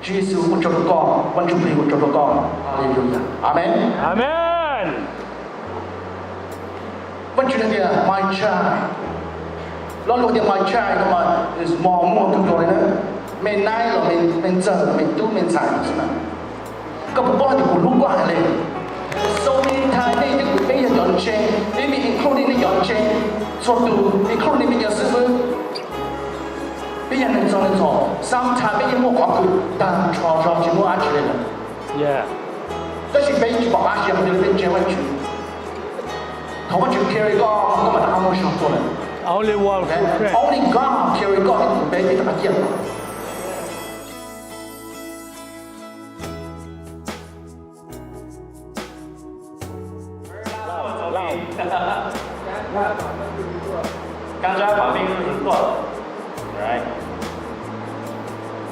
Tswv Yexus ua tsaug rau koj, Vaj Ntsuj Plig ua tsaug rau koj. Hallelujah. Amen. Amen. Vaj Tswv hais tias my child. Lo lus tias my child no mas muaj muaj tug dua li na. Me naib los me ntxawg, me tub me ntxhais xwb na. Koj puas paub hais tias kuv hlub koj heev li? So many times nej twb kuv peb yog cov ntse, peb me including nej cov ntse, txhua tus including peb cov xib hwb, peb yog neeg txog neeg txog, sometimes peb yeej muaj qhov kws tag nrho zog tsis muaj dab tsi li lawm. Tab sis peb tsis pom qab sia qhov twg li, peb ntsia Vaj Tswv. Thaum Vaj Tswv carry koj, koj mam rov qab muaj zog tuaj lawm. Only God carry koj, peb peb rov qab ciaj. Kab ntsab mas peb tuaj.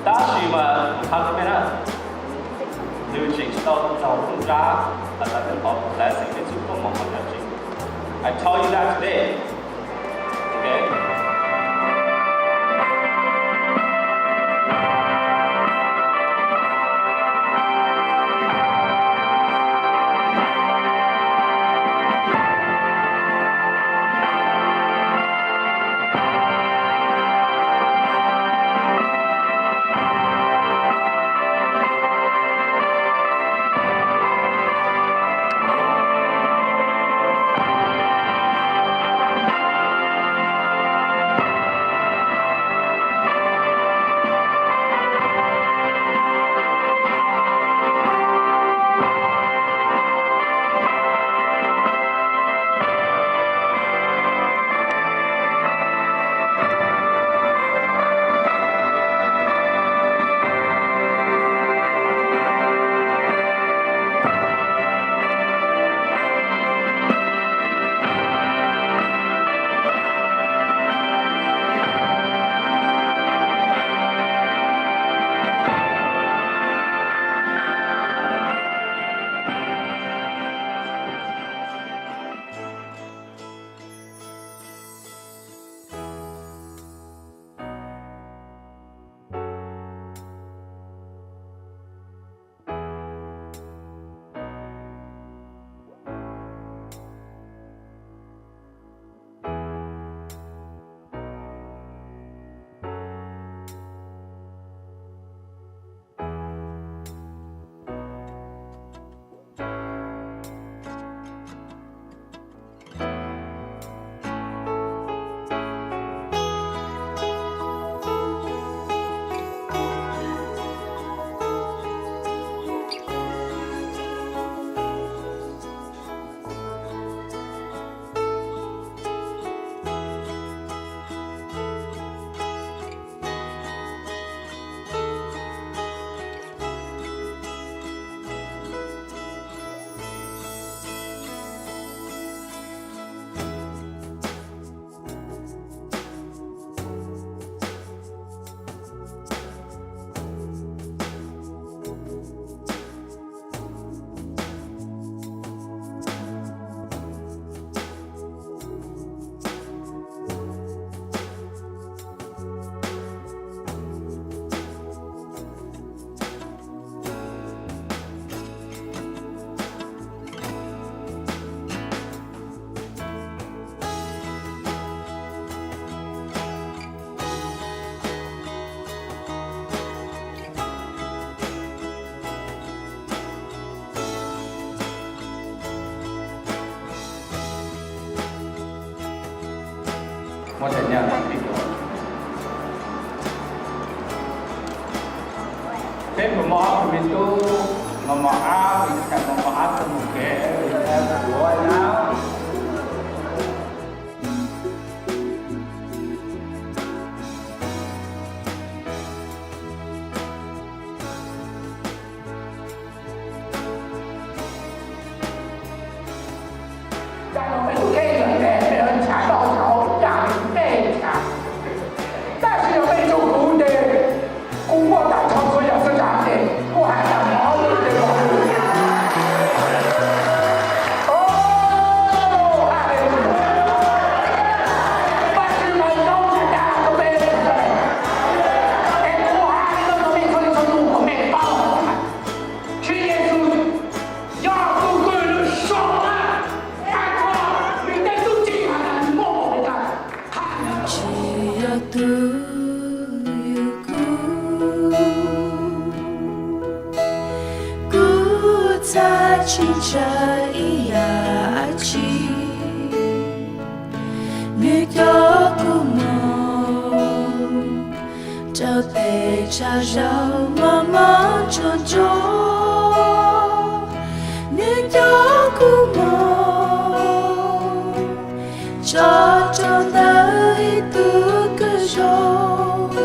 Tab sis mas kuv qhia rau nej na, nws tseem tsis tau raug rooj ntsab, tas tas nej qhov blessing, nej txoj koob hmoov qhov tseem. I tell you that today. Okay? Peb puas mog ob tug me tub, mos mos ab, mos mos ab tug mus kev, yuav na. Tab sis yog mej nrug kuv ntes, kuv muaj tag nrho txhua yam txhua tsav ces kuv hais tag nrho lub npe Vajtswv. ntshai ib yam dab tsi. Nws coj kuv mus rau pem tshav zam mos mos ntsuag ntsuag. Nws coj kuv mus tso rau ntawm ib tug kwj zoov,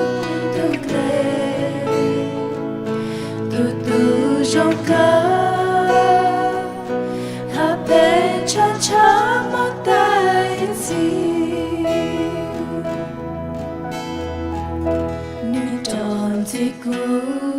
tus dej, tus tus zoo kawg, ha phem tshav tshav muaj tag ib txhis. Nws rau ntxim kuv